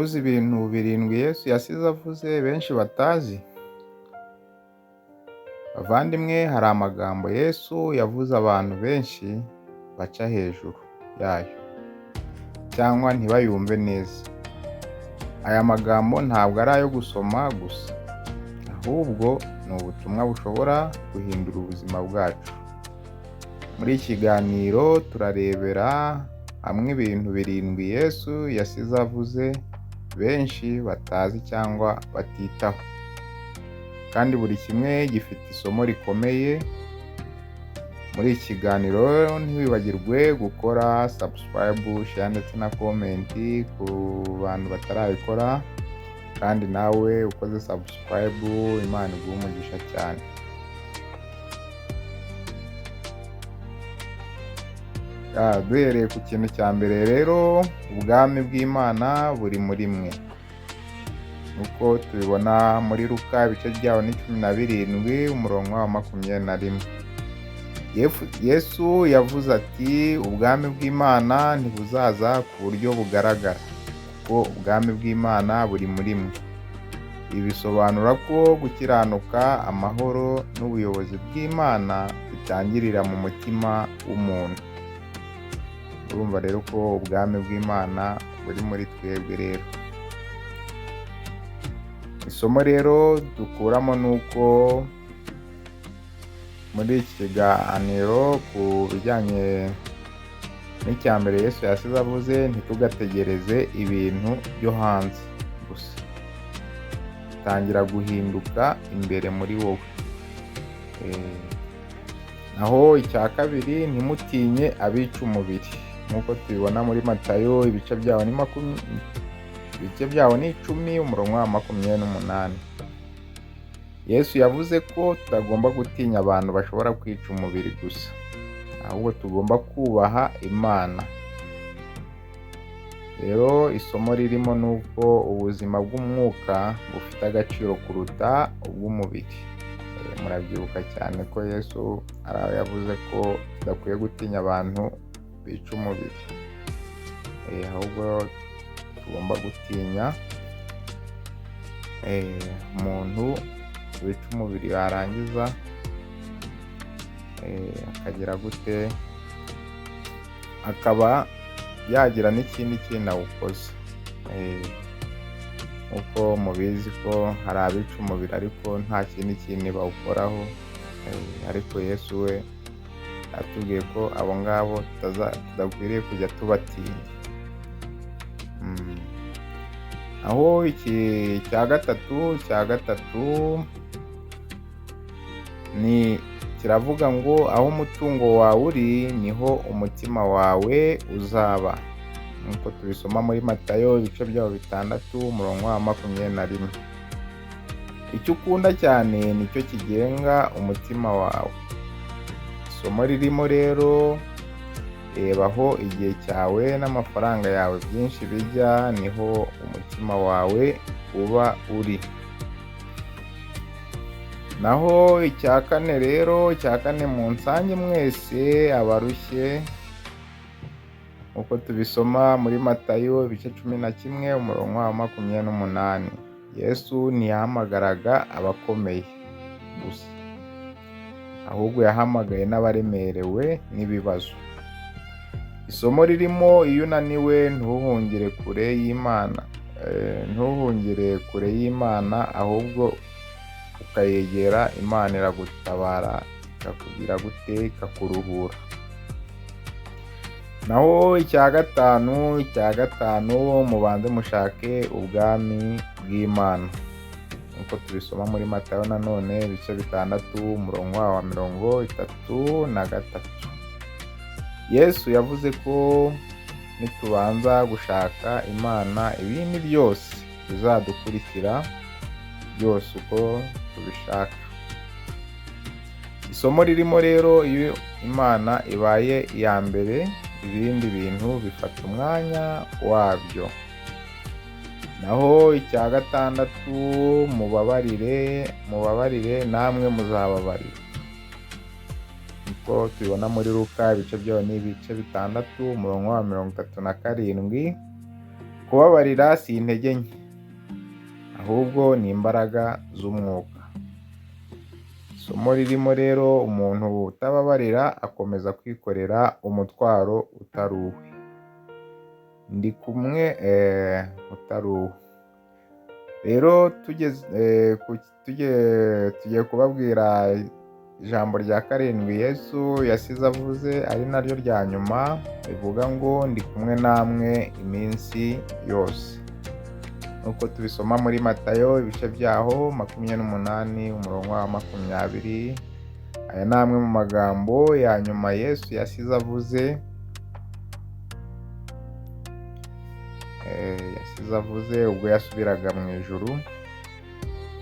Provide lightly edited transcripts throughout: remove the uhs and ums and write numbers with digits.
Wari uzi ibintu birindwi Yesu yasize avuze benshi batazi? Bavandimwe, hari amagambo Yesu yavuze abantu benshi baca hejuru yayo cyangwa ntibayumve neza. Aya magambo ntabwo ari ayo gusoma gusa, ahubwo ni ubutumwa bushobora guhindura ubuzima bwacu. Muri iki kiganiro turarebera hamwe ibintu birindwi Yesu yasize avuze benshi batazi cyangwa batitaho, kandi buri kimwe gifite isomo rikomeye. Muri iki kiganiro ntiwibagirwe gukora subscribe, share ndetse na comment ku bantu batarabikora, kandi nawe ukoze subscribe Imana iguhe umugisha cyane. Duhereye ku kintu cya mbere rero, ubwami bw'Imana buri muri mwe, uko tubibona muri Luka ibice byaho ni 17 umurongo wa 21. Yesu yavuze ati ubwami bw'Imana ntibuzaza ku buryo bugaragara, kuko ubwami bw'Imana buri muri mwe. Ibi bisobanura ko gukiranuka, amahoro n'ubuyobozi bw'Imana bitangirira mu mutima w'umuntu. Urumva rero ko ubwami bw'Imana buri muri twebwe rero. Isomo rero dukuramo ni uko muri iki kiganiro ku bijyanye n'icya mbere Yesu yasize avuze, ntitugategereze ibintu byo hanze gusa, tangira guhinduka imbere muri wowe. Naho icya kabiri, ntimutinye abica umubiri, nk'uko tubibona muri Matayo ibice byaho ni ibice byaho ni 10 umurongo wa 28. Yesu yavuze ko tutagomba gutinya abantu bashobora kwica umubiri gusa, ahubwo tugomba kubaha Imana. Rero isomo ririmo ni uko ubuzima bw'umwuka bufite agaciro kuruta ubw'umubiri. Murabyibuka cyane ko Yesu ari aho yavuze ko tudakwiye gutinya abantu bica umubiri, ahubwo tugomba gutinya umuntu wica umubiri, yarangiza akagira gute, akaba yagira n'ikindi kintu awukoze. Nk'uko mubizi ko hari abica umubiri ariko nta kindi kintu bawukoraho, ariko Yesu we atubwiye ko abo ngabo tudakwiriye kujya tubatinya. Aho iki cya gatatu, ni kiravuga ngo aho umutungo wawe uri niho umutima wawe uzaba, nk'uko tubisoma muri Matayo ibice byaho 6 umurongo wa 21. Icyo ukunda cyane nicyo kigenga umutima wawe. Isomo ririmo rero, reba aho igihe cyawe n'amafaranga yawe byinshi bijya, niho umutima wawe uba uri. Naho icya kane rero, icya kane, munsange mwese abarushye, nk'uko tubisoma muri Matayo ibice 11 umurongo wa 28. Yesu ntiyahamagaraga abakomeye gusa, ahubwo yahamagaye n'abaremerewe n'ibibazo. Isomo ririmo, iyo unaniwe ntuhungire kure y'Imana, ntuhungire kure y'Imana, ahubwo ukayegera, Imana iragutabara, ikakugira gute, ikakuruhura. Naho icya gatanu, mubanze mushake ubwami bw'Imana, nk'uko tubisoma muri Matayo nanone ibice 6 umurongo wa 33. Yesu yavuze ko nitubanza gushaka Imana ibindi byose bizadukurikira byose uko tubishaka. Isomo ririmo rero, iyo Imana ibaye iya mbere, ibindi bintu bifata umwanya wabyo. Naho icya gatandatu, mubabarire, mubabarire namwe muzababarira. Nk'uko tubibona muri Luka ibice byaho ni ibice 6 umurongo wa 37. Kubabarira si intege nke, ahubwo ni imbaraga z'umwuka. Isomo ririmo rero, umuntu utababarira akomeza kwikorera umutwaro utari uwe. Ndi kumwe utari uwe. Rero tugeze tugiye kubabwira ijambo rya karindwi Yesu yasize avuze, ari naryo rya nyuma, rivuga ngo: "Ndi kumwe namwe iminsi yose." Nk'uko tubisoma muri Matayo, ibice byaho 28, umurongo wa 20. Aya ni amwe mu magambo ya nyuma Yesu yasize avuze, ubwo yasubiraga mu ijuru.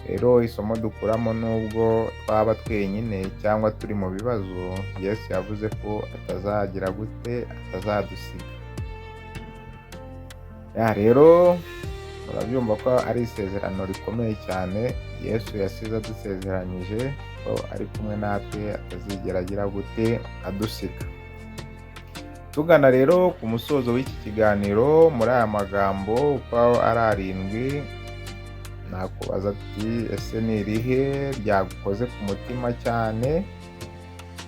Rero isomo dukuramo, nubwo twaba twenyine cyangwa turi mu bibazo, Yesu yavuze ko atazagira gute? Atazadusiga. Ya rero murabyumva ko ari isezerano rikomeye cyane Yesu yasize adusezeranyije, ko ari kumwe natwe, atazigera agira gute? Adusiga. Tugana rero ku musozo w'iki kiganiro, muri aya magambo uko ari arindwi, nakubaza ati: ese ni irihe ryagukoze ku mutima cyane?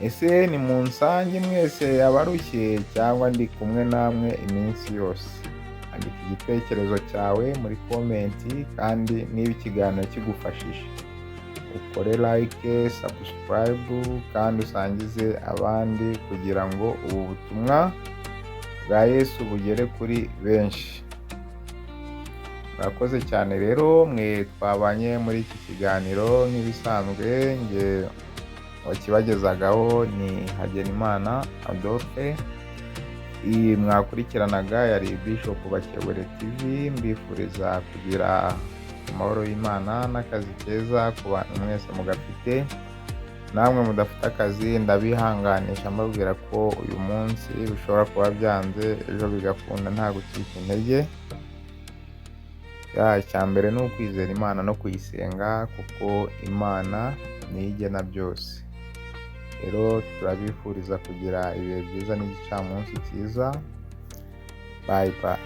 Ese ni munsange mwese abarushye, cyangwa ndi kumwe namwe iminsi yose? Andika igitekerezo cyawe muri comment, kandi niba ikiganiro kigufashije, ukore like, subscribe, kandi usangize abandi kugira ngo ubu butumwa bwa Yesu bugere kuri benshi. Murakoze cyane rero mwe twabanye muri iki kiganiro. Nk'ibisanzwe, nge wakibagezagaho ni Hagenimana Adolphe. Iyi mwakurikiranaga yari Bishop Bakebure TV. Mbifuriza kugira amahoro y'Imana n'akazi keza ku bantu mwese mugafite. Namwe mudafite akazi, ndabihanganisha mbabwira ko uyu munsi bishobora kuba byanze, ejo bigakunda, nta gucika intege. Icya mbere ni ukwizera Imana no kuyisenga, kuko Imana niyo igena byose. Rero turabifuriza kugira ibihe byiza n'igicamunsi cyiza. Bye bye.